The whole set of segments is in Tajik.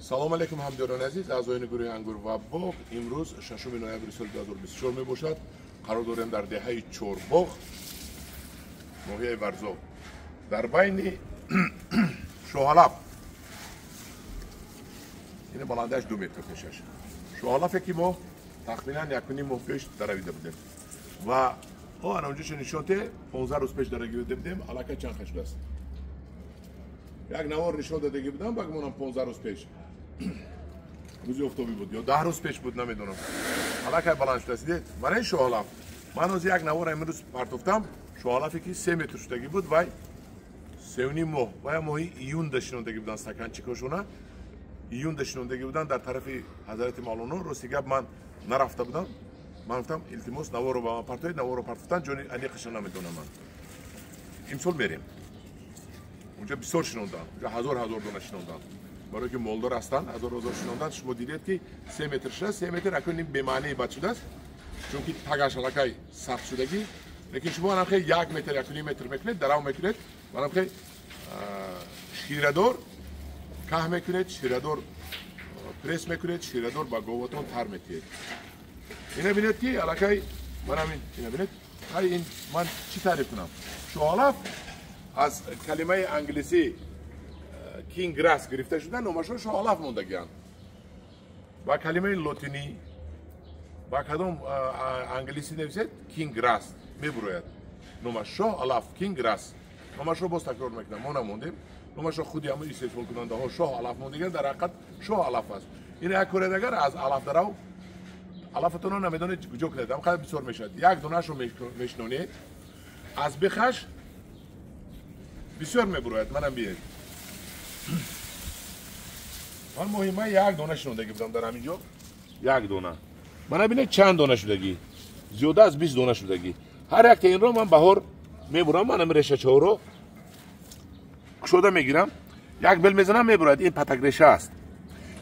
Салом алейкум ҳамдиёрони азиз, аъзоёни гурӯҳи Ангур ва боғ. Имрӯз 6 ноябри соли 2024 мебошад. Қарор дорем дар деҳаи Чорбоғ, ноҳияи Варзоб, дар байни шоҳалаф. Ин баландиаш 2 метр пешаш. Шоҳалафе ки мо тахминан 1.5 моҳ пеш даравида будем ва ана онҷоша нишон те 15 рӯз пеш даравида будем, аллакай чанд ха шудааст. Як навор нишон додагӣ будам, ба гумонам 15 рӯз пеш. Рӯзи офтобӣ буд ё 10 рӯз пеш буд, намедонам. Аллакай баланд шудааст. Дидед? Мана ин шоҳалаф. Ман ҳозир як навор имрӯз партофтам, шоҳалафе ки 3 метр шудагӣ буд, вай 3.5 моҳ, вай моҳи июнда шинондагӣ буданд стаканчикошона. Июнда шинондагӣ буданд дар тарафи Ҳазрати Мавлоно. Рости гап ман нарафта будам. Ман гуфтам илтимос наворро ба ман партоед, наворро партофтан, ҷони аниқаша намедонам ман. Имсол мерем. Унҷа бисёр шинонданд, унҷа ҳазор ҳазор дона шинонданд. Барои ки молдор ҳастанд, ҳазор ҳазор шинонданд. Шумо дидед ки 3 метр шудааст, 3 метр акун ин бемаънии бад шудааст, чунки тагаш аллакай сахт шудагӣ. Лекин шумо анам хел 1 метр, 1.5 метр мекунед, дарав мекунед, анам хел ширадор каҳ мекунед, ширадор пресс мекунед, ширадор ба говатон тар метиҳед. Ина бинед ки аллакай манам ина бинед, ҳай ин ман чӣ таъриф кунам? Шоҳалаф аз калимаи англисӣ king grass гирифта шуда, номашро шоҳалаф мондагианд. Ба калимаи лотинӣ, ба кадом англисӣ нависед, king grass мебурояд. Номаш шоҳалаф, king grass. Номашро боз такрор мекунам, мо намондем. Номашро худи ҳамон истеҳсолкунандаҳо шоҳалаф мондагианд, дар ҳақиқат шоҳалаф аст. Ин як кӯред агар аз алаф дарав, алафатонро намедонед куҷо кунед, ҳам қадр бисёр мешавад. Як донаашро мешинонед, аз бехаш бисёр мебурояд. Манам биед. Ман моҳи май як дона шинондагӣ будам дар ҳамин ҷо. Як дона. Мана бинед чанд дона шудагӣ. Зиёда аз 20 дона шудагӣ. Ҳар якта инро ман баҳор мебурам, манам решачаҳоро кушода мегирам. Як бел мезанам, мебурояд. Ин патак реша аст.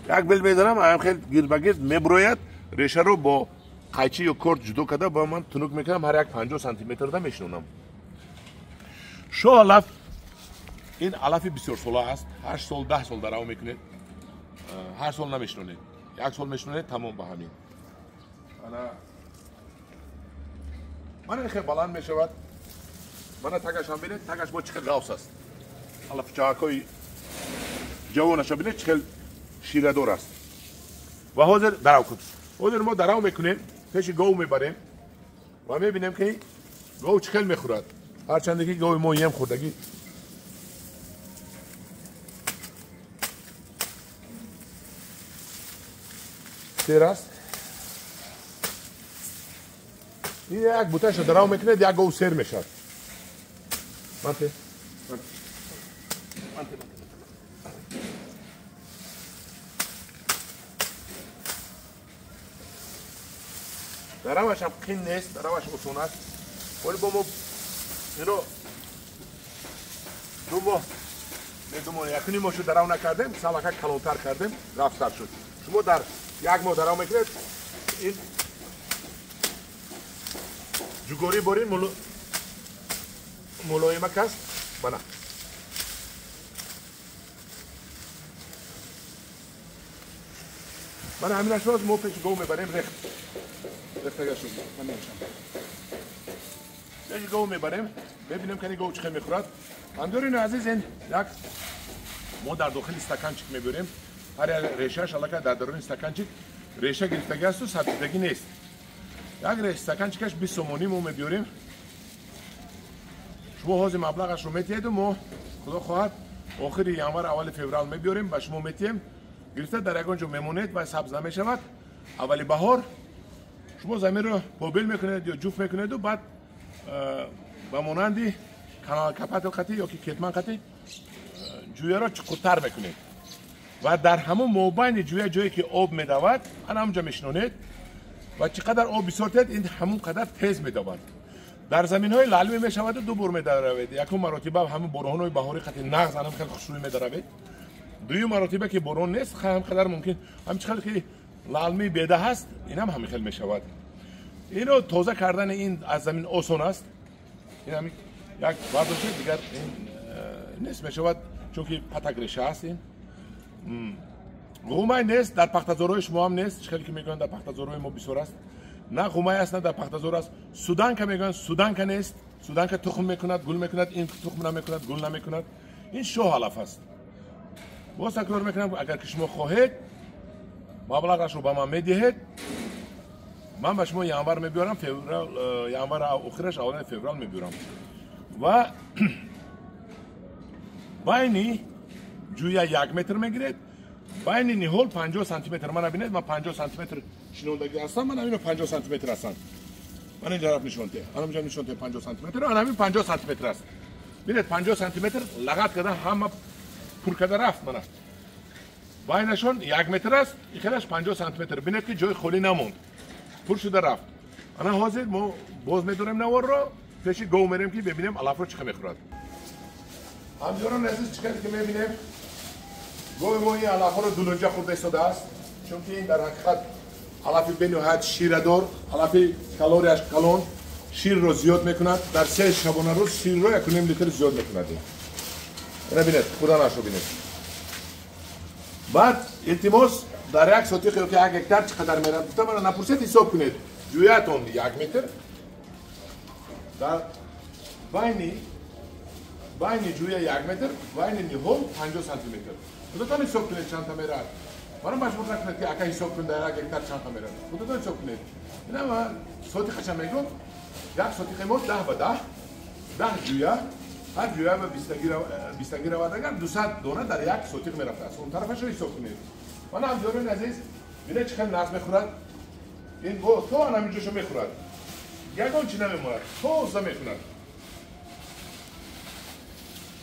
Як бел мезанам, ам хел гирд ба гирд мебурояд. Решаро бо қайчи ё корд ҷудо карда ба ман тунук мекунам, ҳар як 50 сантиметрда мешинонам. Шоҳалаф ин алафи бисёрсола аст. 8 сол, 10 сол дарав мекунед. Ҳар сол намешинонед. Як сол мешинонед, тамом ба ҳамин. Мана хеле баланд мешавад. Мана тагаш ҳам бинед, тагаш бо чӣ хел ғафс аст. Алафчаҳакҳои ҷавонаша бинед, чӣ хел ширадор аст. Ва ҳозир дарав кун. Ҳозир мо дарав мекунем, пеши гов мебарем ва мебинем ки гов чӣ хел мехӯрад. Ҳарчанде ки гови мо ем хӯрдагӣ. Сер аст. Ин як буташа дарав мекунед, як гов сер мешавад. Манте. Манте. Дараваш ҳам қин нест, дараваш осон аст. Вале бо мо инро 2 моҳ, не 2 моҳ, 1.5 моҳ шуд дарав накардем, салака калонтар кардем, рафтар шуд. Шумо дар 1 моҳ дарав мекунед, ин ҷугорӣ борин мулоимак аст. Бана. Мана ҳаминашро мо пеши гов мебарем, рехт. Рехтагашро ман мешам. Пеши гов мебарем, мебинем ки гов чӣ хел мехӯрад. Ҳамдиёрони азиз, ин як мо дар дохили стаканчик мебарем. Ҳар як решааш аллакай дар даруни стаканчик реша гирифтагӣ асту сабзидагӣ нест. Як стаканчикаш 20 сомонӣ мо мебиёрем. Шумо ҳозир маблағашро метиҳеду мо, худо хоҳад, охири январ, аввали феврал мебиёрем, ба шумо метиҳем. Гирифта дар ягон ҷо мемонед ва сабз намешавад. Аввали баҳор шумо заминро побел мекунед ё ҷуфт мекунеду баъд ба монанди каналкапатл қатӣ ё ки кетман қатӣ ҷӯяро чуқуртар мекунед ва дар ҳамон мобайни ҷӯя, ҷое ки об медавад, ана ҳамонҷо мешинонед ва чӣ қадар об бисёр тиҳед, ин ҳамон қадар тез медавад. Дар заминҳои лалмӣ мешаваду 2 бор медаравед. Якум маротиба ҳамон боронҳои баҳорӣ қати нағз анам хеле хушрӯй медаравед. Дуюм маротиба ки борон нест, ҳам қадар мумкин ҳам чӣ хел ки лалмӣ беда ҳаст, инам ҳамин хел мешавад. Ино тоза кардани ин аз замин осон аст. Ин ҳамин як бардошт, дигар ин нест мешавад, чунки патак реша аст ин. Ғумай нест, дар пахтазорҳои шумо ҳам нест. Хеле ки мегӯянд, дар пахтазорҳои мо бисёр аст. На ғумай аст, на дар пахтазор аст. Суданка мегӯянд, суданка нест. Суданка тухм мекунад, гул мекунад, ин тухм намекунад, гул намекунад. Ин шоҳ алаф аст. Боз такрор мекунам, агар ки шумо хоҳед, маблағашро ба ман медиҳед, ман ба шумо январ мебиёрам, феврал, январ охираш, аввали феврал мебиёрам. Ва байни ҷӯя 1 метр мегиред, байни ниҳол 50 сантиметр. Мана бинед, ман 50 сантиметр шинондагӣ ҳастам, ман ҳамино 50 сантиметр ҳастанд. Ман ин тараф нишон те, анамҷа нишон те, 50 сантиметр, ана ҳамин 50 сантиметр аст. Бинед, 50 сантиметр лағат карда, ҳама пур карда рафт. Мана, байнашон 1 метр аст, ихелаш 50 сантиметр. Бинед, ки ҷои холӣ намонд, пур шуда рафт. Ана ҳозир мо боз медорем наворро, пеши гов мерем, ки бибинем, алафро чӣ мехӯрад. Ҳамёрони азиз, чӣ каде ки мебинем, гови мо ин алафҳоро дулунҷа хӯрда истодааст, чунки ин дар ҳақиқат алафи бениҳоят ширадор, алафи калорияш калон, ширро зиёд мекунад. Дар 3 шабона рӯз ширро 1,5 литр зиёд мекунад. Ина бинед, хӯрданашро бинед. Баъд, илтимос, дар 1 сотиқ ёки 1 гектар чӣ қадар мерад, гуфта мана напурсед, ҳисоб кунед. Ҷӯятон 1 метр, дар байни ҷӯя 1 метр, байни ниҳол 50 сантиметр. Худатон ҳисоб кунед, чандта мерад. Мана, маҷбур накунед, ки ака, ҳисоб кун, дар 1 гектар чандта мерад. Худатон ҳисоб кунед. Ина ма сотиқаша мегӯм. 1 сотиқи мо 10 ба 10, 10 ҷӯя, ҳар ҷӯя ба бистагӣ равад, агар 200 дона дар 1 сотиқ мерафтааст. Он тарафашро ҳисоб кунед. Мана, ҳамдиёрони азиз, бинед, чӣ хел нағз мехӯрад. Ин то анаминҷошо мехӯрад, ягон чӣ намемонад, тоза мекунад.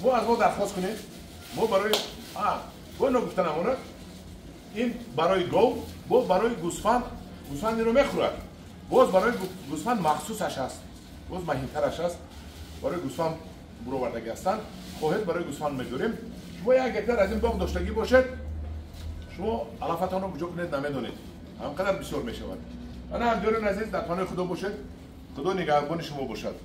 Мо аз мо дархост кунед, мо барои бо ногуфта намонад, ин барои гов, бо барои гӯсфанд. Гӯсфанд инро мехӯрад. Боз барои гӯсфанд махсусаш аст, боз маҳинтараш аст, барои гӯсфанд буровардагӣ ҳастанд. Хоҳед, барои гӯсфанд мебиёрем. Шумо 1 гектар аз ин боғ доштагӣ бошед, шумо алафатонро куҷо кунед, намедонед, ҳамқадар бисёр мешавад. Ана, ҳамдиёрони азиз, дар паноҳи Худо бошед, Худо нигаҳбони шумо бошад.